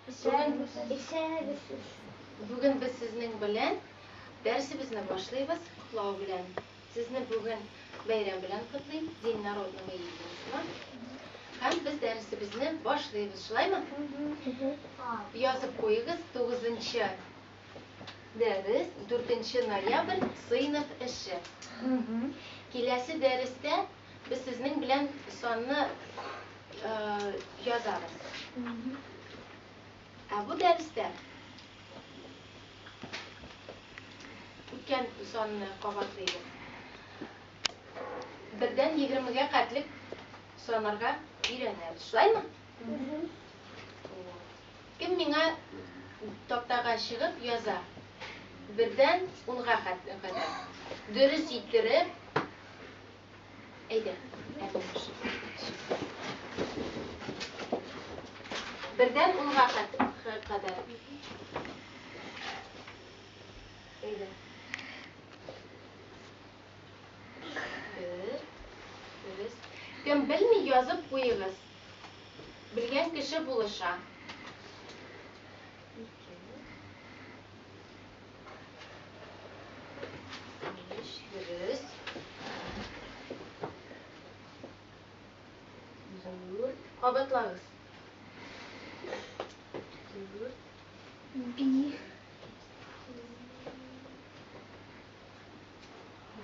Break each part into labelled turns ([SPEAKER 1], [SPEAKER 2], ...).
[SPEAKER 1] Бүген
[SPEAKER 2] Исәнмесез.
[SPEAKER 1] Бүген без сезнең белән дәресебезне башлыйбыз котлау белән. Сезне бүген бәйрәм белән котлыйм, День народного единства. Һәм без дәресебезне башлыйбыз, шулаймы? Язып куегыз, 9 дәрес, 4 ноябрь, сыйныф эше. Киләсе дәрестә без сезнең белән санны язабыз. Ә бу дәрестә үткән санны кабатлыйбыз. Бердән егермегә хәтлек санарга өйрәнәбез. Шулаймы? Кем миңа тактага чыгып яза? Бердән унга кадәр. Дөрес иттереп, әйдә, Әминә. Бердән унга кадәр. Әйдә. Бер. Дөрес. Кем белми, язып куегыз. Белгән кеше булыша. Ике. Өч. Дөрес. Дүрт. Кабатлагыз. Дүрт.
[SPEAKER 2] Биш.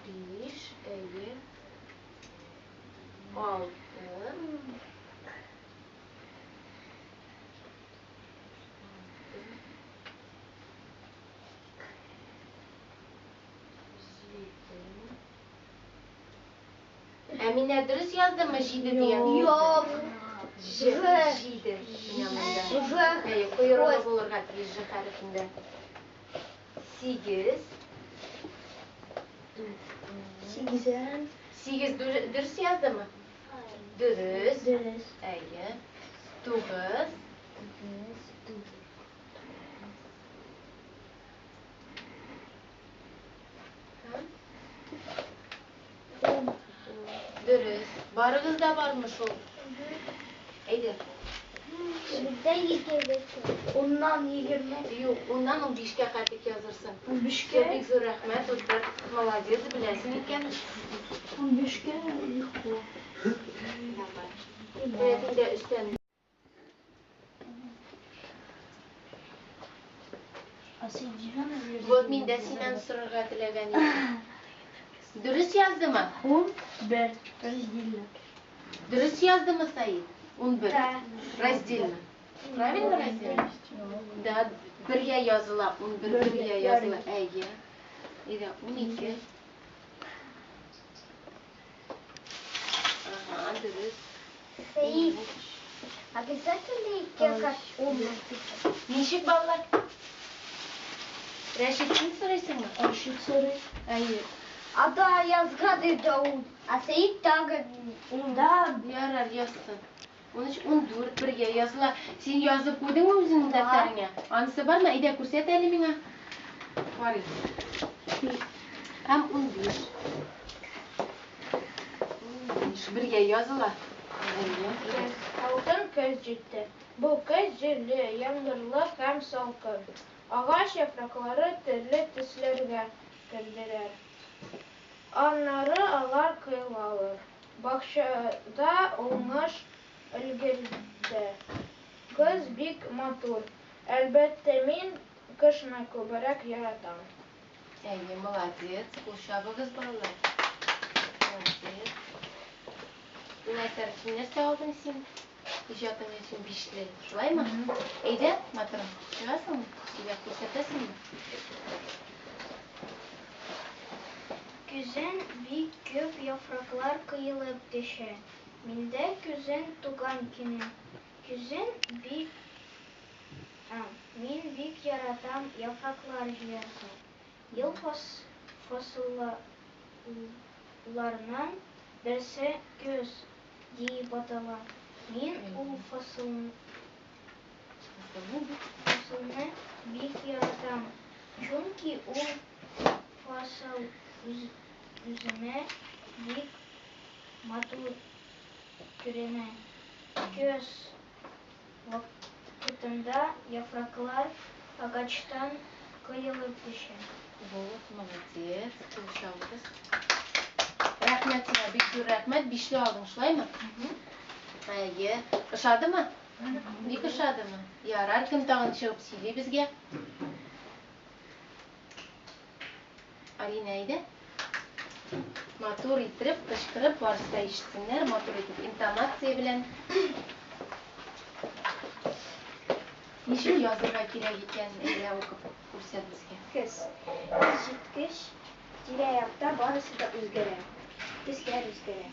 [SPEAKER 1] Биш, әйе. Алты. Җиде. Әминә дөрес яздымы җиде дигән сүзне?
[SPEAKER 2] Юк.
[SPEAKER 1] Ж, җиде. Менә монда.
[SPEAKER 2] В.
[SPEAKER 1] Әйе, койрыгы булырга тиеш Ж хәрефендә. Сигез.
[SPEAKER 2] Сигезен.
[SPEAKER 1] Сигез дөрес яздымы? Дөрес.
[SPEAKER 2] Дөрес.
[SPEAKER 1] Әйе. Тугыз.
[SPEAKER 2] Тугыз.
[SPEAKER 1] Һәм? Дөрес. Барыгыз да бармы шул? Әйдә.
[SPEAKER 2] Бездә егерме. Уннан егерме.
[SPEAKER 1] Юк, уннан унбишкә хәтлек язырсың.
[SPEAKER 2] Унбишкә?
[SPEAKER 1] Бик зур рәхмәт, Утыр. Молодец, беләсең икән.
[SPEAKER 2] Унбишкә легко.
[SPEAKER 1] Давай. Рәтеңдә өстән. Вот мин дә синнән сорарга теләгән идем. Дөрес яздымы?
[SPEAKER 2] 11. Раздельно.
[SPEAKER 1] Дөрес яздымы, Саид? 11.
[SPEAKER 2] Да.
[SPEAKER 1] Раздельно. Правильно раздельно? Да, бергә языла, 11 бергә языла. Әйе. Әйдә, 12. Ага, дөрес.
[SPEAKER 2] Саид, обязательно ике как ун написать?
[SPEAKER 1] Ничек, балалар? Рәшит, син сорыйсыңмы?
[SPEAKER 2] Рәшит сорый.
[SPEAKER 1] Әйе.
[SPEAKER 2] А да, язган иде ун. А Саид тагын ун. Да.
[SPEAKER 1] Ярар, язсын. 13, 14 бергә языла. Син язып куйдыңмы үзеңнең
[SPEAKER 2] Да.
[SPEAKER 1] дәфтәреңә? Анысы бармы? Әйдә, күрсәт әле миңа. Карыйк. Һәм 15. 15 бергә языла. Әйе. Әйдә.
[SPEAKER 3] Салкын көз җитте. Бу көз җилле, яңгырлы һәм салкын. Агач яфраклары төрле төсләргә керделәр. Аннары алар коелалар. Бакчада уңыш өлгерде. Көз бик матур. Әлбәттә, мин кышны күбрәк яратам.
[SPEAKER 1] Әйе, молодец. Кул чабыгыз, балалар. Молодец. Уңайсар, син нәрсә алдың син? Иҗатың өчен бишле. Шулаймы? Әйдә, матурым, чыгасыңмы? Сөйләп күрсәтәсеңме?
[SPEAKER 4] Көзен бик күп яфраклар коелып төшә. Миндә көзен туган көнем. Көзен бик мин бик яратам яфраклар җыярга. Ел фасылларының берсе көз диеп атала. Мин ул фасылны бик яратам, чөнки ул фасыл үземә бик матур күренә. Көз вакытында яфраклар агачтан коелып төшә.
[SPEAKER 1] Вот, молодец, кул чабыгыз. Рәхмәт сиңа, бик зур рәхмәт. Бишле алдың, шулаймы? Әйе. Ошадымы? Бик ошадымы? Ярар, кем тагын чыгып сөйли безгә? Алинә, әйдә. Матур иттереп, кычкырып, барысы да ишетсеннәр, матур итеп, интонация белән. Ничек язырга кирәк икәнен әйдә укып күрсәт безгә.
[SPEAKER 5] Көз. Көз җиткәч, тирә-якта барысы да үзгәрә. Төсләр үзгәрә.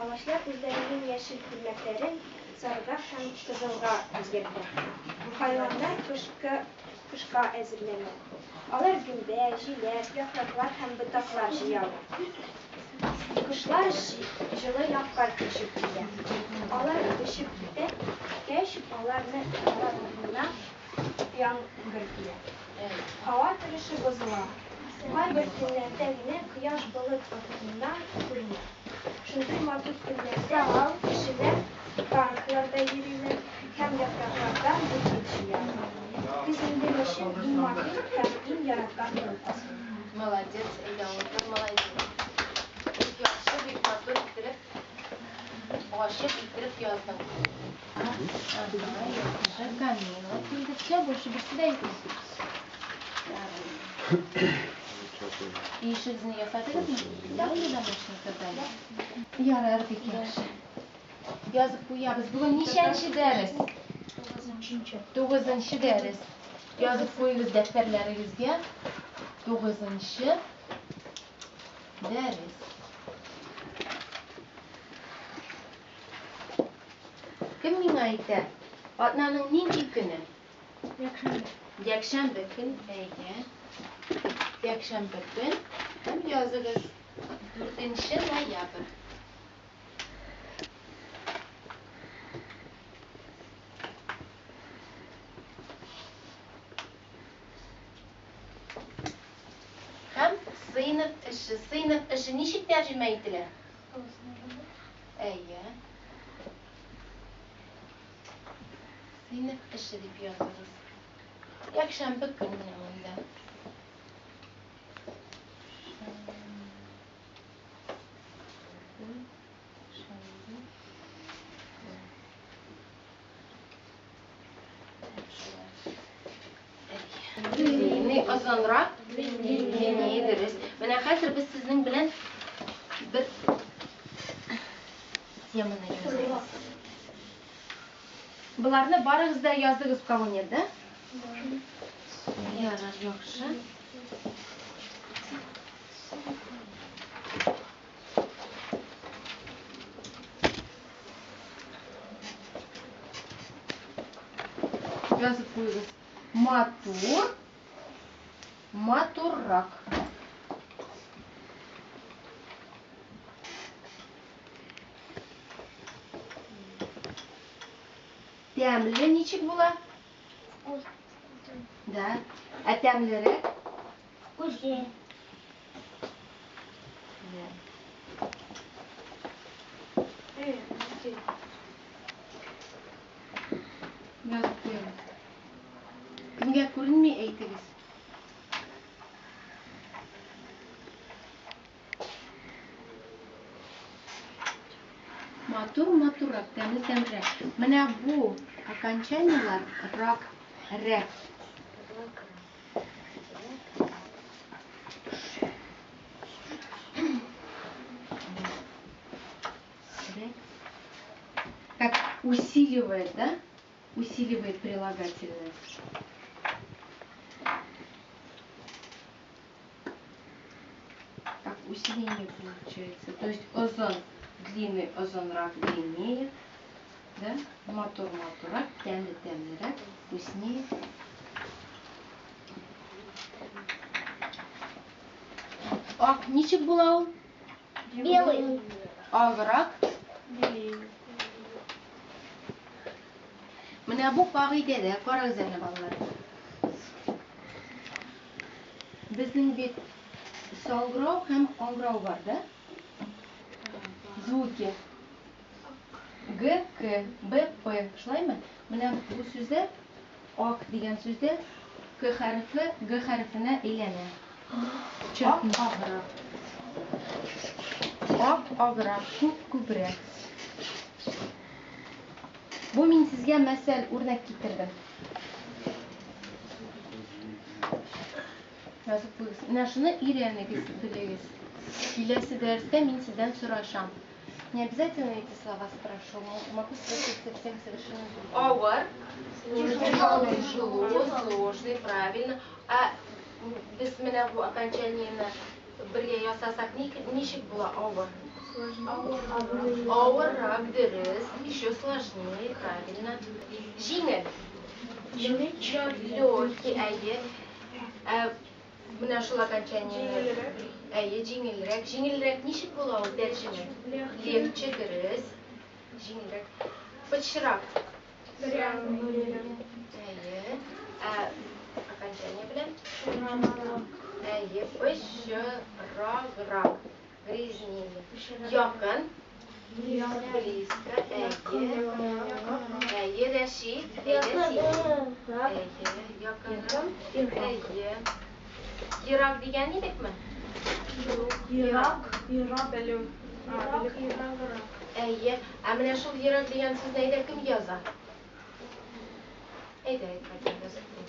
[SPEAKER 5] Агачлар үзләренең яшел күлмәкләрен сарыга һәм кызылга үзгәртә. Хайваннар кышкы кышка әзерләнә. Алар гөмбә, җиләк, яфраклар һәм ботаклар җыялар. Кошлар җылы якка күчеп китә. Алар очып киткәч, аларны алар урынына яңгыр килә. Һава торышы бозыла. Кайбер көннәрдә генә кояш болыт артыннан күренә. Шундый матур көннәрдә кешеләр паркларда йөриләр һәм яфраклардан букет җыялар. Көз минем өчен иң матур һәм иң яраткан фасыл.
[SPEAKER 1] Молодец, әйдә, утыр, молодец. Бик яхшы, бик матур иттереп, ачык иттереп яздың. Ага, яхшы, Камила килде. Все, больше берсе дә юк. Эшегезне ясадыгызмы? Сделали домашнее задание? Ярар, бик яхшы. Язып куябыз. Бүген ничәнче дәрес? Тугызынчы дәрес. Язып куегыз дәфтәрләрегезгә. Тугызынчы дәрес. Кем миңа әйтә? Атнаның нинди көне?
[SPEAKER 4] Якшәмбе.
[SPEAKER 1] Якшәмбе көн, әйе. Якшәмбе көн һәм языгыз. 4 ноябрь. Һәм сыйныф эше. Сыйныф эше ничек тәрҗемә ителә? Әйе. Сыйныф эше дип языгыз. Якшәмбе көн менә монда. Шәмбе көн. Длинный, озынрак. Длиннее, дөрес. Менә хәзер без сезнең белән бер теманы язабыз. Боларны барыгыз да яздыгыз, у кого нет, да? Ярар, яхшы. Язып куегыз. Матур, матуррак. Тәмле ничек була? Да. Ә тәмлерәк?
[SPEAKER 2] Вкуснее.
[SPEAKER 1] Да. Язып куегыз. Кемгә күренми, әйтегез. Матур, матуррак, тәмле, тәмлерәк. Менә бу окончаниелар рак, рәк. Рәк. Как усиливает, да? Усиливает прилагательное. Как усиление получается. То есть озын длинный, озынрак длиннее. Да? Матур, матуррак, тәмле, тәмлерәк, вкуснее. Ак ничек була ул?
[SPEAKER 2] Белый.
[SPEAKER 1] Аграк. Менә бу кагыйдәдә карагыз әле, балалар. Безнең бит саңгырау һәм аңгырау бар, да? Звуки. Г, К, Б, П. Шулаймы? Менә бу сүзләр Ак дигән сүздә К хәрефе Г хәрефенә әйләнә. Ак, аграк. Ак, аграк, күп, күбрәк. Бу мин сезгә мәсәл, үрнәк китердем. Язып куегыз. Менә шуны өйрәнегез, белегез. Киләсе дәрестә мин сездән сорашам. Не обязательно эти слова спрошу, могу спросить совсем совершенно другие. Авыр. Тяжело, тяжело, сложный, правильно. Ә без менә бу окончаниене бергә ясасак, ничек була авыр? Авыррак, дөрес. Еще сложнее, правильно. Җиңел. Легкий, әйе. Ә менә шул окончаниене. Әйе, җиңелрәк. Җиңелрәк ничек була ул тәрҗемә? Легче, дөрес. Җиңелрәк. Пычрак. Әйе. Ә окончание белән? Әйе, пычраграк. Грязнее. Якын. Близко. Әйе. Әйе, Рәшит. Әйдә син. Әйе, якынрак. Әйе. Ерак дигән идекме?
[SPEAKER 3] Ерак, ерак.
[SPEAKER 1] Әйе. Ә менә шул ерак дигән сүзне әйдә кем яза? Әйдә, әйдә, язып куй.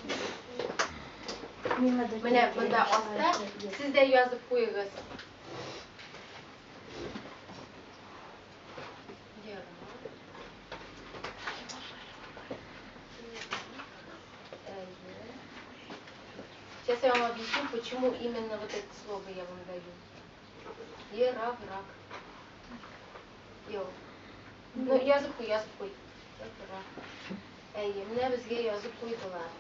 [SPEAKER 1] Менә монда аста сез дә язып куегыз. Ерак. Әйе. Сейчас я вам объясню, почему именно вот это слово я вам даю. Ераграк. Йо. Ну, язып куй, язып куй. Ерак. Әйе, менә безгә язып куйдылар.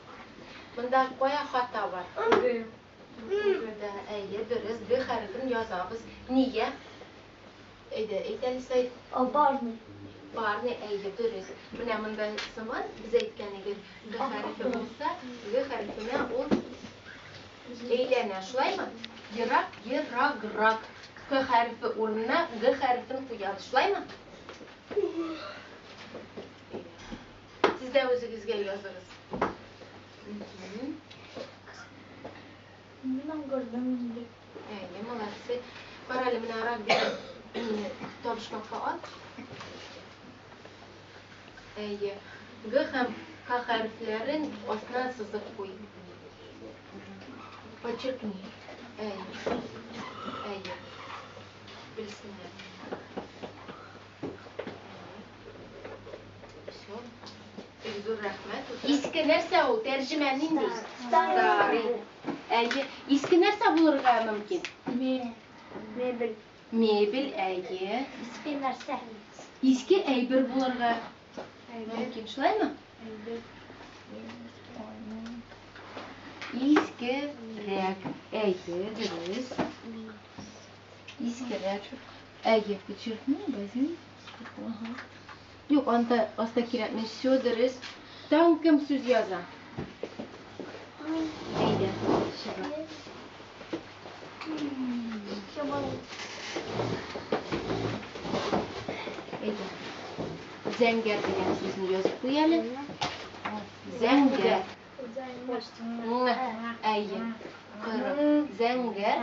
[SPEAKER 1] Монда кая хата бар?
[SPEAKER 3] Г.
[SPEAKER 1] Да, әйе, дөрес, Г хәрефен язабыз. Нигә? Әйдә, әйт әле, Саид.
[SPEAKER 2] Парный.
[SPEAKER 1] Парный, әйе, дөрес. Менә монда сыман, без әйткән идек, Г хәрефе булса, Г хәрефенә ул әйләнә, шулаймы? Ерак, ераграк. К хәрефе урынына Г хәрефен куябыз, шулаймы? Сез дә үзегезгә языгыз.
[SPEAKER 3] Мин аңгырдым инде.
[SPEAKER 1] Әйе, молодцы. Бар әле менә рак дигән мине табышмакка ал. Әйе. Г һәм К хәрефләрен астына сызып куй. Подчеркни. Әйе. Әйе. Белсеннәр. Все. Бик зур рәхмәт. Иске нәрсә ул? Тәрҗемә нинди? Старый. Әйе. Иске нәрсә булырга мөмкин?
[SPEAKER 2] Мебель.
[SPEAKER 1] Мебель, әйе.
[SPEAKER 2] Иске нәрсә.
[SPEAKER 1] Иске әйбер булырга мөмкин, шулаймы? Искерәк. Әйе, дөрес. Искерәк. Әйе, подчеркни, возьми. Ага. Юк, анда аста кирәкми. Все дөрес. Тагын кем сүз яза? Әйдә, чыгып. Әйдә. Зәңгәр дигән сүзне язып куй әле. Зәңгәр. Әйе. Кырык. Зәңгәр.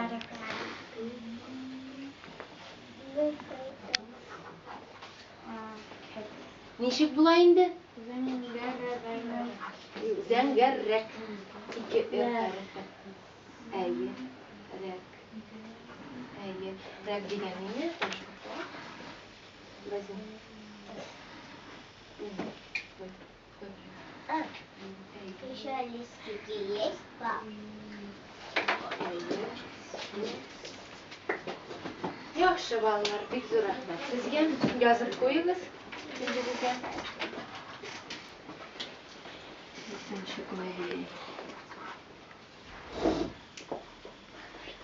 [SPEAKER 1] Ничек була инде? Зәңгәррәк. Ике р хәрефе. Әйе. Рәк. Әйе. Рәк дигән нине? Возьми. Вот.
[SPEAKER 2] Еще листики есть, пап?
[SPEAKER 1] Әйе. Яхшы, балалар, бик зур рәхмәт сезгә. Язып куегыз үзегезгә. Ничек күңелле.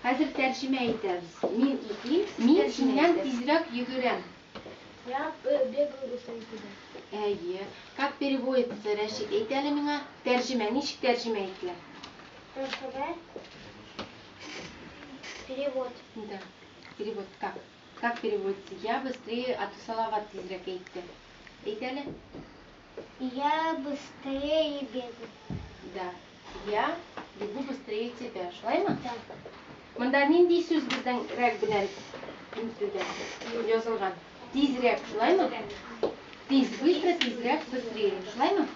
[SPEAKER 1] Хәзер тәрҗемә итәбез. Мин укыйм, мин синнән тизрәк йөгерәм.
[SPEAKER 3] Я бегаю быстрее тебя.
[SPEAKER 1] Әйе. Как переводится, Рәшит? Әйт әле миңа. Тәрҗемә, ничек тәрҗемә ителә?
[SPEAKER 2] Тәрҗемә. Перевод.
[SPEAKER 1] Да. Перевод как? Как переводится? Я быстрее, а то Салават тизрәк әйтте. Әйт әле.
[SPEAKER 2] Я быстрее бегаю.
[SPEAKER 1] Я бегу быстрее тебя. Шулаймы? Монда нинди сүз безнең рәк белән әйтелгән, язылган? Тизрәк, шулаймы? Тиз, быстро, тизрәк, быстрее. Шулаймы?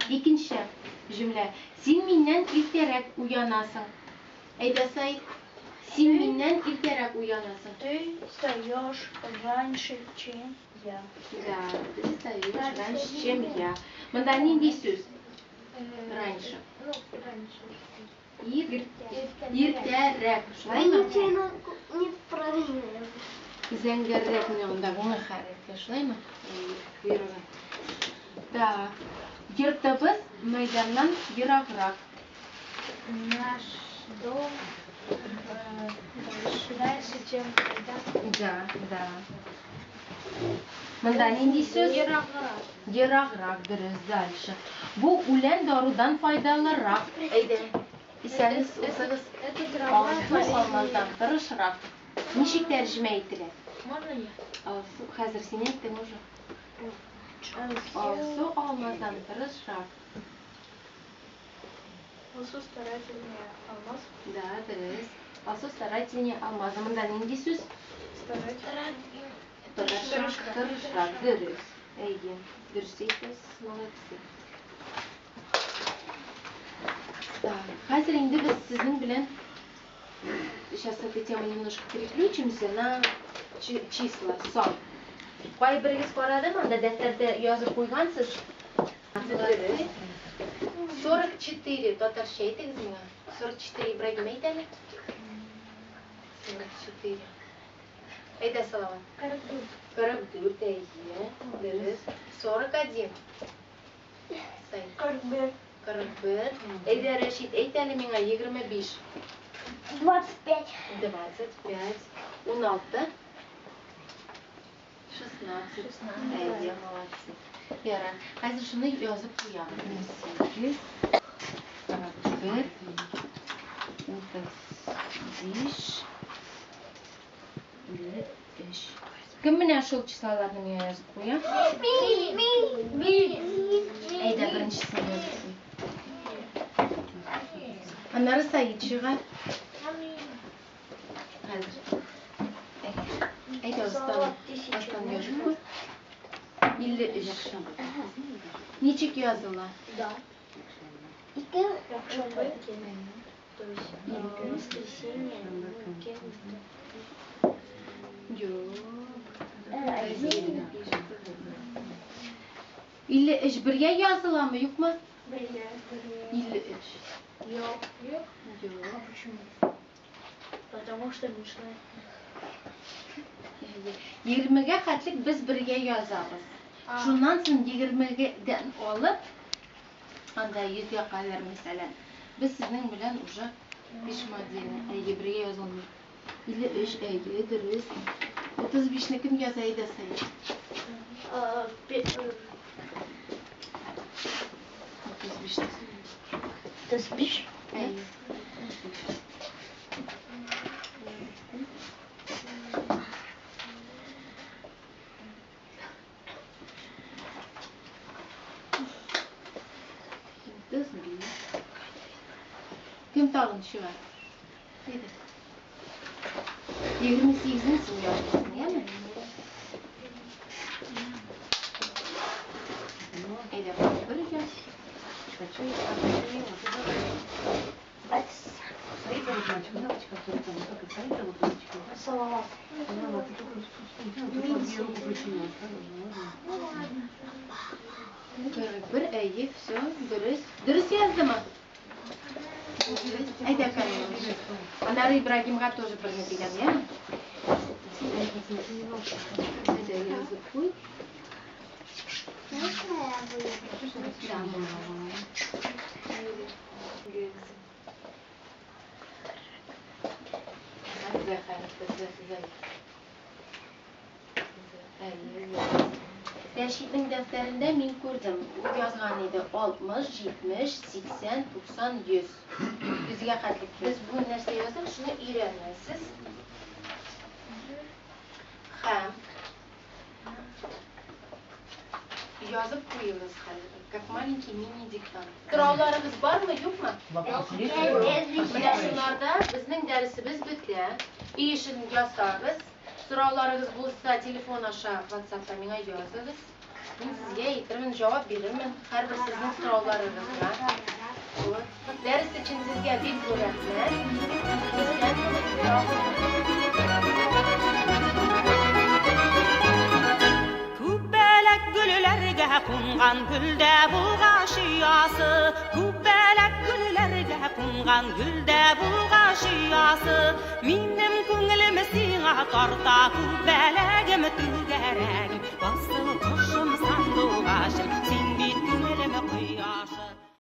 [SPEAKER 1] Икенче җөмлә. Син миннән иртәрәк уянасың. Әйдә, Саид. Син миннән иртәрәк уянасың.
[SPEAKER 3] Ты встаешь раньше, чем я.
[SPEAKER 1] Да, ты встаешь раньше, чем я. Монда нинди сүз? Раньше.
[SPEAKER 4] Ну, раньше.
[SPEAKER 1] Иртәрәк, шулаймы?
[SPEAKER 2] Неправильно.
[SPEAKER 1] Зәңгәррәк менә монда ң хәрефе, шулаймы? Койрыгы. Так. Йортыбыз мәйданнан ераграк.
[SPEAKER 3] Наш дом дальше, чем когда.
[SPEAKER 1] Да. Монда нинди сүз?
[SPEAKER 3] Ераграк.
[SPEAKER 1] Ераграк, дөрес, дальше. Бу үлән дарудан файдалырак. Әйдә. Исәнсез, узыгыз.
[SPEAKER 3] Это трава
[SPEAKER 1] Алсу
[SPEAKER 3] полезнее.
[SPEAKER 1] Алмаздан тырышрак. Ничек тәрҗемә ителә?
[SPEAKER 3] Можно я?
[SPEAKER 1] Алсу, хәзер син әйттең уже. Алсу Алмаздан тырышрак.
[SPEAKER 3] Алсу старательнее Алмаз.
[SPEAKER 1] Да, дөрес. Алсу старательнее Алмаза. Монда нинди сүз?
[SPEAKER 3] Старательнее.
[SPEAKER 1] Тырышрак. Тырышрак, дөрес. Әйе, дөрес әйтәсез, молодцы. Так, хәзер инде без сезнең белән сейчас с этой темы немножко переключимся на числа, сан. Кайберегез карадымы, анда дәфтәрдә язып куйгансыз? Молодцы. 44 татарча әйтегез миңа. 44 Ибраһим әйт әле. 44. Әйдә, Салават.
[SPEAKER 4] 44.
[SPEAKER 1] 44, әйе. Дөрес. 41. Сай.
[SPEAKER 3] 41.
[SPEAKER 1] 41. Әйдә, Рәшит, әйт әле миңа 25.
[SPEAKER 2] 25.
[SPEAKER 1] 25. 16. 16. Әйе, молодцы. Ярар. Хәзер шуны язып куям. 8, 41, 35, 53. Кем менә шул числоларны миңа язып куя?
[SPEAKER 2] Мин, мин, мин.
[SPEAKER 1] Әйдә, беренчесен язып куй. Аннары Саид чыга. Хәзер. Әйдә, астан, астан язып куй. 53. Ничек языла?
[SPEAKER 2] Да. Ике.
[SPEAKER 3] Якшәмбе көне. То есть воскресенье, уикенд.
[SPEAKER 1] Юк.
[SPEAKER 2] Один.
[SPEAKER 1] 53 бергә языламы, юкмы?
[SPEAKER 3] Бергә.
[SPEAKER 1] 53.
[SPEAKER 3] Юк. Юк.
[SPEAKER 1] Юк.
[SPEAKER 3] А почему? Потому что мешает.
[SPEAKER 1] Егермегә хәтлек без бергә язабыз. Шуннан соң егермедән алып, анда йөзгә кадәр мәсәлән, без сезнең белән уже пишем отдельно. Әйе, бергә язылмый. 53, әйе, дөрес. 35-не кем яза әйдә, Сәет? 35-не.
[SPEAKER 3] 35?
[SPEAKER 1] Әйе. 35. Кем тагын чыга? Әйдә. 28-не син язасың, яме? Әйдә, бер яз.
[SPEAKER 3] Салават.
[SPEAKER 1] 41, әйе, все, дөрес. Дөрес яздымы? Әйдә, Камила. Аннары Ибрагимга тоже берне бирәм, яме? Әйдә, язып куй.
[SPEAKER 2] Можно я буду?
[SPEAKER 1] Да. З хәрефе, З, З. З, әйе, З. Рәшитнең дәфтәрендә мин күрдем. Ул язган иде 60, 70, 80, 90, 100. Йөзгә хәтлек. Без бу нәрсә яздык, шуны өйрәнәсез. Һәм Язып куегыз хәзер, как маленький мини-диктант. Сорауларыгыз бармы, юкмы? Менә шуларда безнең дәресебез бетә. Өй эшен ясагыз. Сорауларыгыз булса, телефон аша WhatsApp-та миңа языгыз. Мин сезгә әйтермен, җавап бирермен һәрбер сезнең сорауларыгызга. Вот. Дәрес өчен сезгә бик зур рәхмәт. Исән булыгыз, сау булыгыз.
[SPEAKER 6] Күбәләк гөлләргә кунган, гөлдә булгач оясы. Күбәләк гөлләргә кунган, гөлдә булгач оясы. Минем күңелем сиңа тарта, күбәләгем, түгәрәгем, асыл кошым, сандугачым.